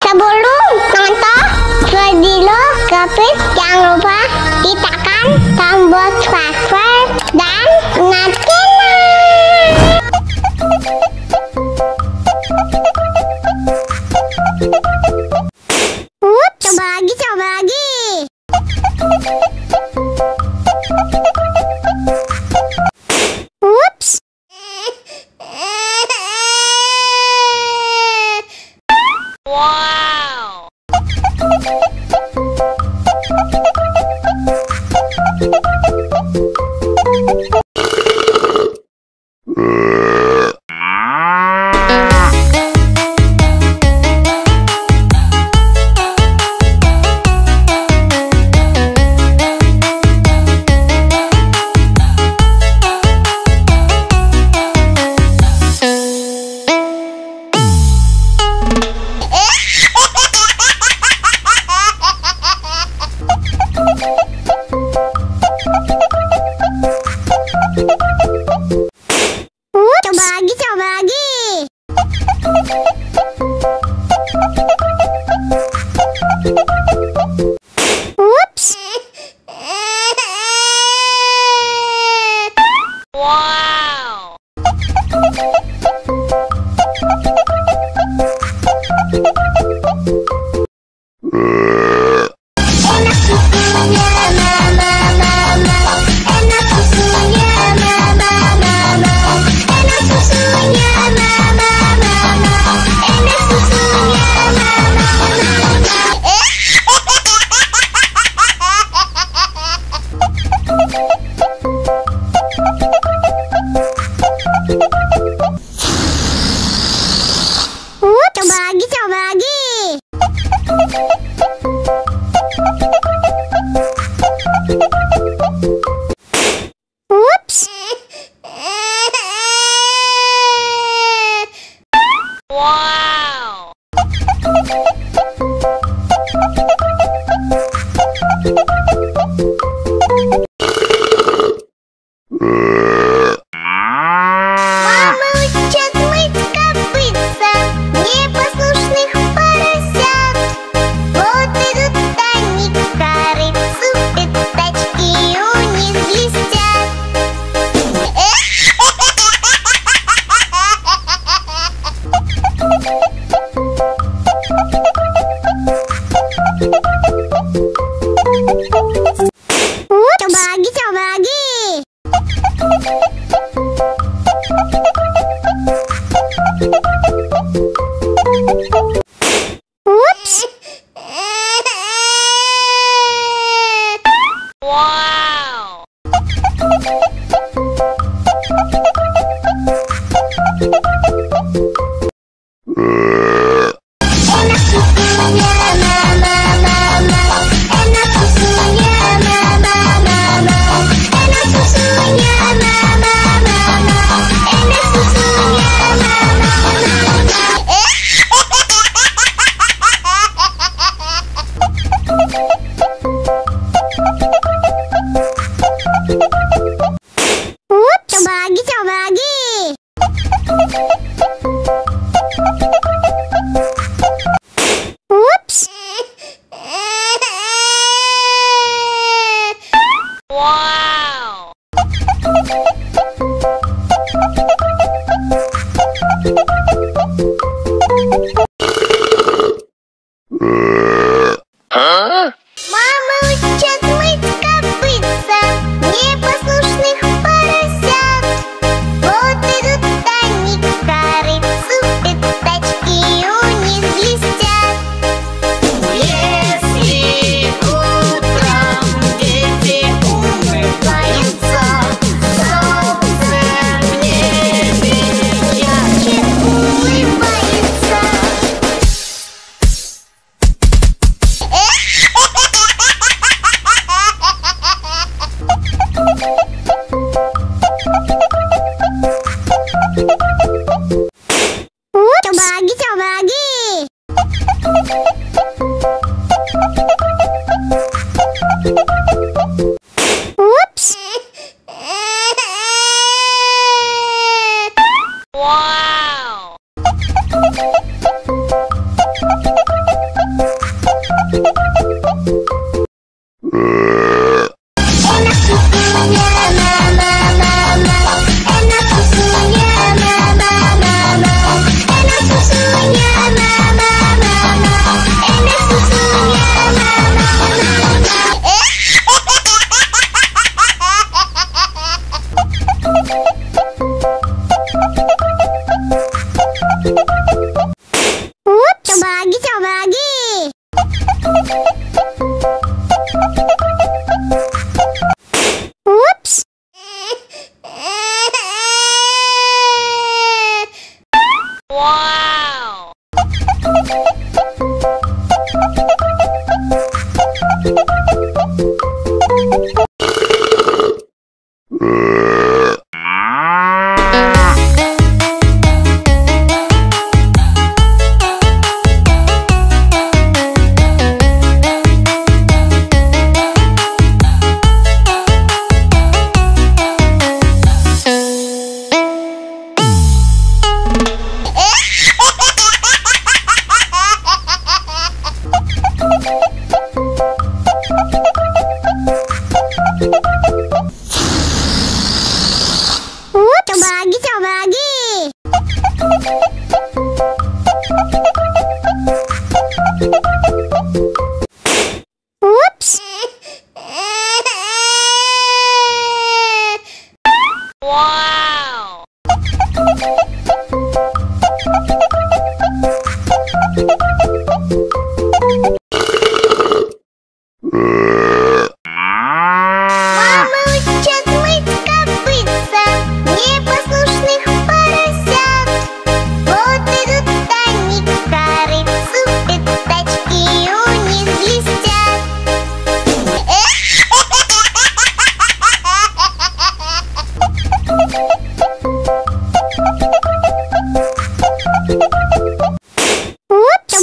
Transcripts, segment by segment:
Sebelum nonton video Gapit, jangan lupa tekan tombol subscribe dan nyalakan. Coba lagi, coba lagi. Ups. Wow. Coba lagi, coba lagi. Ups. Wow. Enak susunya mama, mama. Enak susunya mama, mama. Enak susunya mama, mama. Enak susunya mama, coba lagi, coba lagi. Ups. Wow. Мама учит мыть копытца непослушных поросят. Вот идут они к корыцу, пятачки у них блестят. Coba lagi, coba lagi. Ups. Wow. Enak susunya mama, mama. Enak susunya mama, mama. Enak susunya mama, mama. Enak susunya mama, coba lagi, coba lagi. Ups. Wow. Мама учит мыть копытца непослушных поросят. Вот идут они к корыцу, пятачки у них блестят. Если утром дети умываются, солнце в небе ярче Улыбается. Coba lagi, coba lagi. Ups. Wow.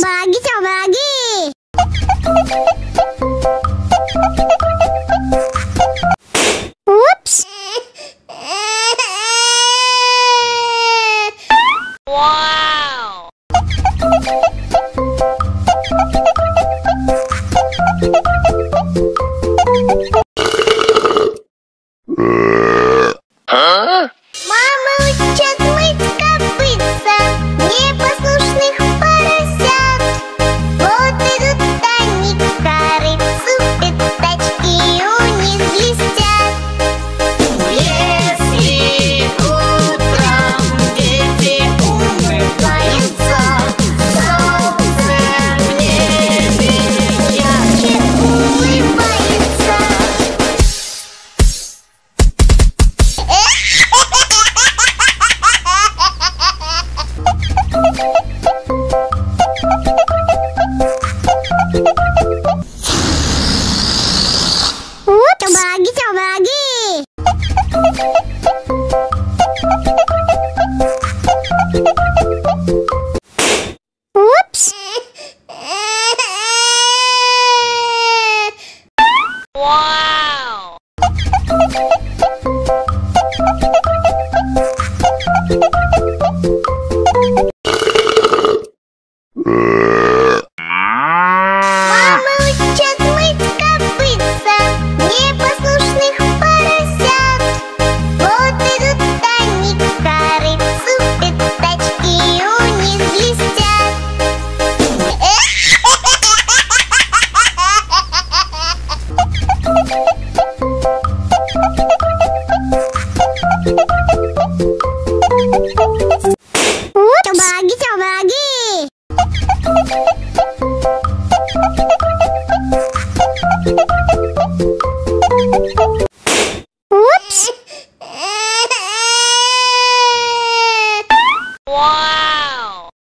Coba lagi, coba lagi. Ups. Wow. Huh? Мама учат мыть копытца непослушных поросят. Вот идут они к корыцу, пятачки у них блестят. Если утром дети умываются, солнце в небе ярче улыбается. Coba lagi, coba lagi. Ups. Wow. Мама учат мыть копытца непослушных поросят. Вот идут они к корыцу, пятачки у них блестят. Coba lagi, coba lagi. Ups. Wow.